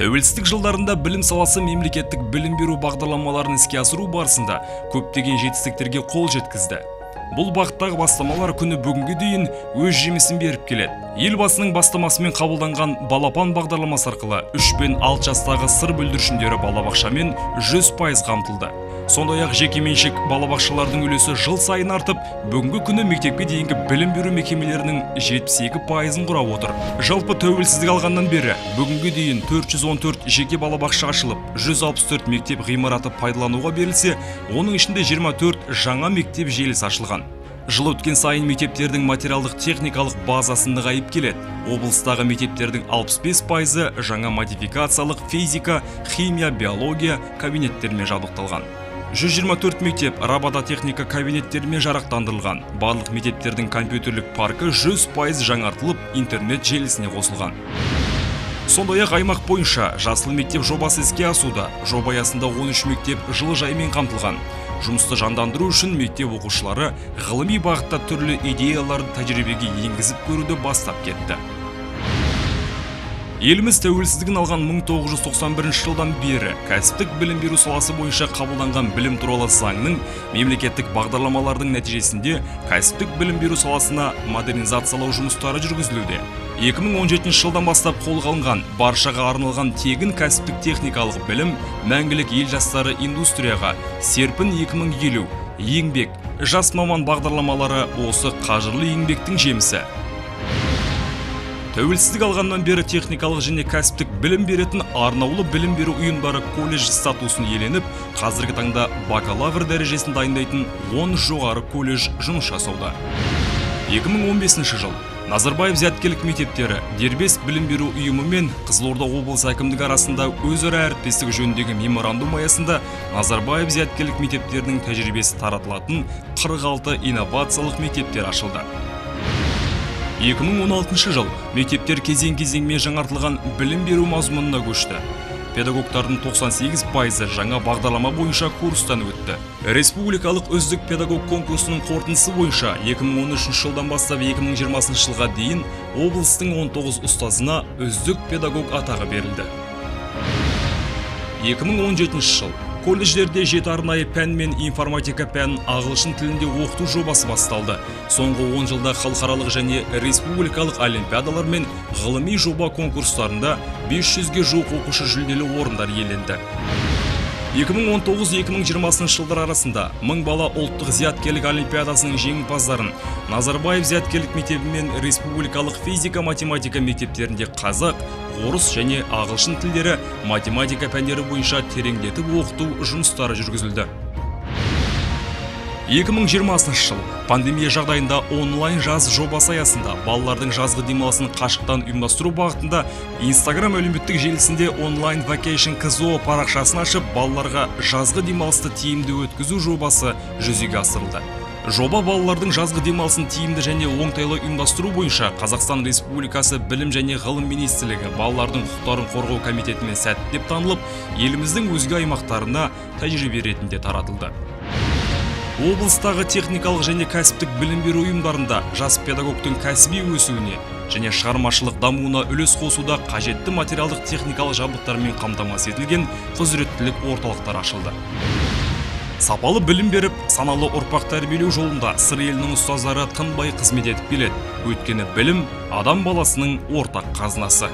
Тәуелсіздік жылдарында білім саласы мемлекеттік білім беру бағдарламаларын іске асыру барысында көптеген жетістіктерге қол жеткізді. Бұл бағыттағы бастамалар күні бүгінге дейін өз жемісін беріп келеді. Елбасының бастамасымен қабылданған «Балапан» бағдарламасы арқылы 3 пен 6 жастағы Сыр бүлдіршіндері балабақшамен 100% қамтылды. Сондай ақ жекеменшік балабақшалардың үлесі жыл сайын артып, бүгінгі күні мектепке дейінгі білім беру мекемелерінің 72%-ын құрап отыр. Жалпы, тәуелсіздік алғаннан бері бүгінге дейін 414 жеке балабақша ашылып, 164 мектеп ғимараты пайдалануға берілсе, оның ішінде 24 жаңа мектеп желісі ашылған. Жыл өткен сайын мектептердің материалдық техникалық базасы нығайып келеді. Облыстағы мектептердің 65%-ы жаңа модификациялық физика, химия, биология кабинеттерімен жабдықталған. 124 мектеп робототехника кабинеттерімен жарақтандырылған. Барлық мектептердің компьютерлік паркі 100% жаңартылып, интернет желісіне қосылған. Сондай ақ аймақ бойынша «Жасыл мектеп» жобасы іске асуда. Жоба аясында 13 мектеп жылыжаймен қамтылған. Жұмысты жандандыру үшін мектеп оқушылары ғылыми бағытта түрлі идеяларды тәжірибеге енгізіп көруді бастап кетті. Еліміз тәуелсіздігін алған 1991 жылдан бері кәсіптік білім беру саласы бойынша қабылданған Білім туралы заңның, мемлекеттік бағдарламалардың нәтижесінде кәсіптік білім беру саласына модернизациялау жұмыстары жүргізілуде. 2017 жылдан бастап қолға алынған баршаға арналған тегін кәсіптік техникалық білім, «Мәңгілік ел жастары индустрияға», «Серпін 2050», «Еңбек», «Жас маман» бағдарламалары осы қажырлы еңбектің жемісі. Тәуелсіздік алғаннан бері техникалық және кәсіптік білім беретін арнаулы білім беру ұйымдары колледж статусын иеленіп, қазіргі таңда бакалавр дәрежесін дайындайтын 10 жоғары колледж жұмыс жасауда. 2015 жыл Назарбаев зияткерлік мектептері дербес білім беру ұйымы мен Қызылорда облысы әкімдігі арасында өзара әріптестік жөніндегі меморандум аясында Назарбаев зияткерлік мектептерінің тәжірибесі таратылатын 46 инновациялық мектептер ашылды. 2016 жыл мектептер кезең-кезеңмен жаңартылған білім беру мазмұнына көшті. Педагогтардың 98%-ы жаңа бағдарлама бойынша курстан өтті. Республикалық «Үздік педагог» конкурсының қорытындысы бойынша 2013 жылдан бастап 2020 жылға дейін облыстың 19 ұстазына «Үздік педагог» атағы берілді. 2017 жыл колледждерде жеті арнайы пән мен информатика пәнін ағылшын тілінде оқыту жобасы басталды. Соңғы 10 жылда халықаралық және республикалық олимпиадалар мен ғылыми жоба конкурстарында 500-ге жуық оқушы жүлделі орындар иеленді. 2019-2020 жылдар арасында «Мың бала ұлттық зияткерлік олимпиадасының» жеңімпаздарын Назарбаев зияткерлік мектебі мен республикалық физика математика мектептерінде қазақ, орыс және ағылшын тілдері, математика пәндері бойынша тереңдетіп оқыту жұмыстары жүргізілді. 2020 жыл пандемия жағдайында «Онлайн жаз» жобасы аясында балалардың жазғы демалысын қашықтан ұйымдастыру бағытында Инстаграм әлеуметтік желісінде «Онлайн Vacation КЗО» парақшасын ашып, балаларға жазғы демалысты тиімді өткізу жобасы жүзеге асырылды. Жоба балалардың жазғы демалысын тиімді және оңтайлы ұйымдастыру бойынша Қазақстан Республикасы Білім және ғылым министрлігі Балалардың құқықтарын қорғау комитетімен сәтті деп танылып, еліміздің өзге аймақтарына тәжірибе ретінде таратылды. Облыстағы техникалық және кәсіптік білім беру ұйымдарында жас педагогтың кәсіби өсуіне және шығармашылық дамуына үлес қосуда қажетті материалдық техникалық жабдықтармен қамтамасыз етілген құзыреттілік орталықтары ашылды. Сапалы білім беріп, саналы ұрпақ тәрбиелеу жолында Сыр елінің ұстаздары тынбай қызмет етіп келеді. Өйткені білім – адам баласының ортақ қазынасы.